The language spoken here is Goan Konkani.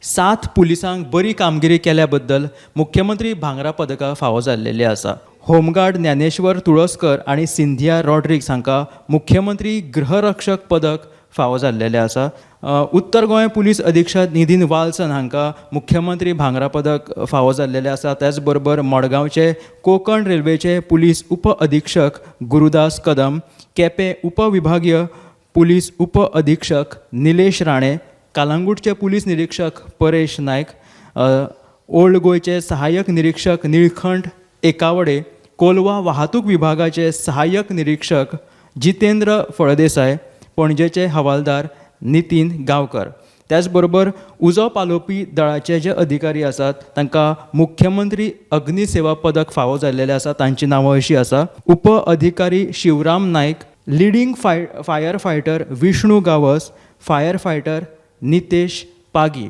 7 पुलिसांक बरी कामगिरी केल्या बद्दल मुख्यमंत्री भांगरा पदकां फावो जाल्लेली आसा. होमगार्ड ज्ञानेश्वर तुळसकर आनी सिंधिया रॉड्रिक्स हांकां मुख्यमंत्री गृहरक्षक पदक फावो जाल्लेलें आसा. उत्तर गोंय पुलीस अधीक्षक निधीन वाल्सन हांकां मुख्यमंत्री भांगरा पदक फावो जाल्लेलें आसा. त्याच बरोबर मडगांवचे कोंकण रेल्वेचे पुलीस उप अधीक्षक गुरुदास कदम, केपें उपविभागीय पुलीस उप अधीक्षक निलेश राणे, कालांगूटचे पुलीस निरीक्षक परेश नायक, ओल्ड गोंयचे सहाय्यक निरीक्षक निळखंठ एकावडे, कोलवा वाहतूक विभागाचे सहाय्यक निरीक्षक जितेंद्र फळदेसाय, पणजेचे हवालदार नितीन गांवकर. त्याच बरोबर उजो पालोवपी दळाचे जे अधिकारी आसात तांकां मुख्यमंत्री अग्निसेवा पदक फावो जाल्लेलें आसा. तांची नांवां अशीं आसा: उप अधिकारी Shivram Naik, leading fire fighter Vishnu Gawas, fire fighter Nitesh Pagi.